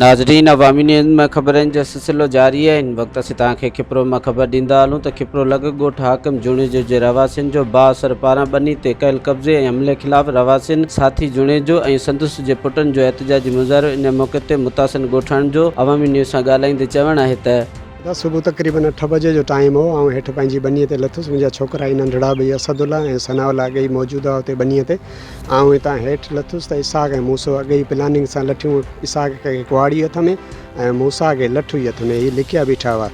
ناظرين عوامي نيوز ۾ خبرن جو سلسلو جاري آهي هن وقت اسين توهان کي کپرو مان خبر ڏيندا هلون ته کپرو لڳ ڳوٺ حاڪم جوڻيجو جي رهواسين جو بااثر پاران ٻني تي ڪيل قبضي ۽ حملي خلاف رهواسين ساٿي جوڻيجو ۽ سندس جي پٽن جو احتجاجي مظاهرو ان موقعي تي متاثرن ڳوٺاڻن جو عوامي نيوز سان ڳالهائيندي چوڻ آهي ته. ادا صبح تقريبن اٺ بجي جو ٽائيم هو آئون هيٺ پنهنجي ٻنيء تي لٿس منهنجا ڇوڪرا هي ننڍڙا ٻئي اسد الله ۽ ثناء الله اڳي ئي موجود هئا اتي ٻنيء تي آئون هتان هيٺ لٿس ته اسحاق ۽ موسو اڳي ئي پلاننگ سان لٺيون اسحاق کي ڪهاڙي هٿ ۾ ۽ موسيٰ کي لٺ هئي هٿ ۾ هي لڪيا بيٺا هئا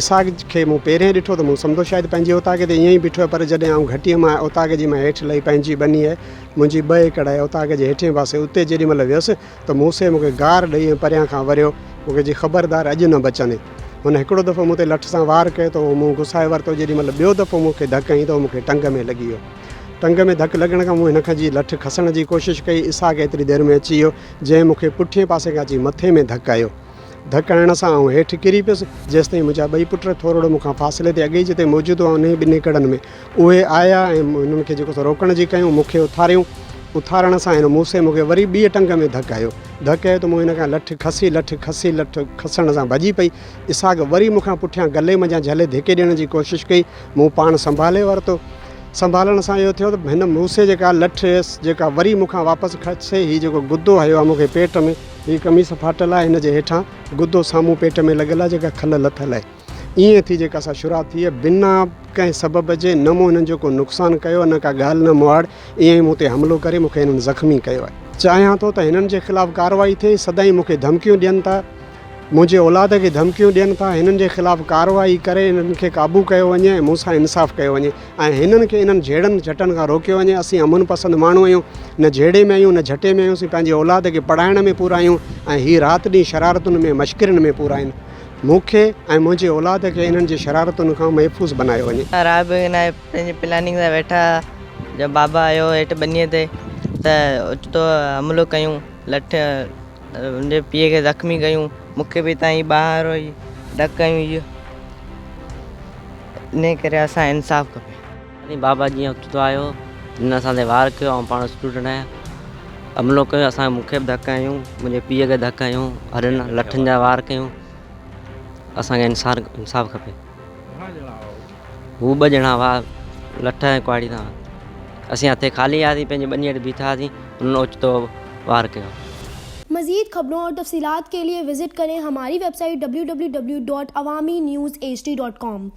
اسحاق کي مون پهرين ڏٺو ته مون سمجهو شايد پنهنجي اوطاق تي ائين ئي بيٺو آهي پر جڏهن آئون گهٽيء مان اوطاق جي مان هيٺ لهي پنهنجي ٻني آهي منهنجي ٻه ايڪڙ آهي اوطاق جي هيٺين پاسي اتي جيڏي مهل ويس ته موسي مون کي گار ڏئي ۽ پريان کان وريو، مون کي چي خبردار اڄ نه بچندين. هن هڪڙو دفعو مون تي لٺ سان وار ڪيو ته اهو مون گسائي ورتو، جيڏي مهل ٻيو دفعو مون کي ڌڪ هنئي ته اهو مون کي ٽنگ ۾ لڳي ويو. ٽنگ ۾ ڌڪ لڳڻ کان مون هن کان جي لٺ کسڻ جي ڪوشش ڪئي، اسحاق ايتري دير ۾ اچي ويو، جنهن مون کي پٺئين پاسي کان اچي مٿي ۾ ڌڪ هنيو. ڌڪ هڻڻ سان آئون هيٺ ڪري پيس، جيستائين منهنجا ٻئي پٽ ٿورڙو مون کان فاصلي تي اڳي ئي جتي موجود هئا انهي ٻنهي ڪڙن ۾ اهي آيا ۽ هنن کي جيڪو سو روڪڻ جي ڪيون، مون کي اٿاريون، اٿارڻ سان هن موسي مون کي وري ٻيء ٽنگ ۾ ڌڪ هنيو، ڌڪ هنيو ته مون هن کان لٺ کسي، لٺ کسي، لٺ کسڻ سان ڀڄي پئي، اسحاق وري مون کان پٺيان گلي منجهان جهلي ڌڪي ڏيڻ جي ڪوشش ڪئي، مون پاڻ سنڀالي ورتو، سنڀالڻ سان اهو ٿيو ته هن موسي جيڪا لٺ هيس جيڪا وري مون کان واپس کسي، هي جيڪو گدو هنيو آهي مون کي پيٽ ۾. هي قميص ڦاٽل آهي، هن جي هيٺان گدو سامهون پيٽ ۾ لڳل آهي جيڪا کل لٿل آهي. ائين ٿي جيڪا سا شروعات ٿي آهي بنا ڪنهن سبب جي نه مون هنن جو ڪو نقصان ڪيو نه ڪا ڳالهه نه مهاڙ ائين ئي مون تي حملو ڪري مون کي هنن زخمي ڪيو آهي. چاهيان ٿو ته هنن جي خلاف ڪارروائي ٿئي سدائين مون کي ڌمڪيون ڏين ٿا. منهنجي اولاد کي ڌمڪيون ڏين ٿا، هنن جي خلاف ڪارروائي ڪري هنن کي قابو ڪيو وڃي ۽ مون سان انصاف ڪيو وڃي ۽ هنن کي انهن جهيڙن جهٽن کان روڪيو وڃي، اسين امن پسند ماڻهو آهيون، نه جهيڙي ۾ آهيون نه جهٽي ۾ آهيون، اسين پنهنجي اولاد کي پڙهائڻ ۾ پورا آهيون ۽ هي رات ڏينهن شرارتن ۾ مشڪرين ۾ پورا آهن، مون کي ۽ منهنجي اولاد کي انهن جي شرارتن کان محفوظ بنايو وڃي. راء به ناهي پنهنجي پلاننگ سان ويٺا جب بابا آيو هيٺ ٻنيء تي ته اوچتو حملو ڪيون لٺ هن جي پيء کي زخمي ڪيون مون کي به هتان هي ٻاهر هئي ڌڪ هنيون هي انهي ڪري اسان انصاف کپي. يعني بابا جيئن اوچتو آيو هن اسان تي وار ڪيو آئون پاڻ اسٽوڊنٽ آهيان حملو ڪيو اسان مون کي به ڌڪ هنيون منهنجي پيء کي ڌڪ هنيون هڏن لٺن جا وار ڪيون اسان کي انصاف کپي. هو ٻه ڄڻا هئا لٺ ۽ ڪهاڙي سان اسين هٿين خالي آياسين پنهنجي ٻني هيٺ بيٺا هئاسين انهن اوچتو وار ڪيو. مزيد خبرون اور تفصيلات کے لئے وزٽ ڪرين ھماري website W W W dot Awami news H D dot com.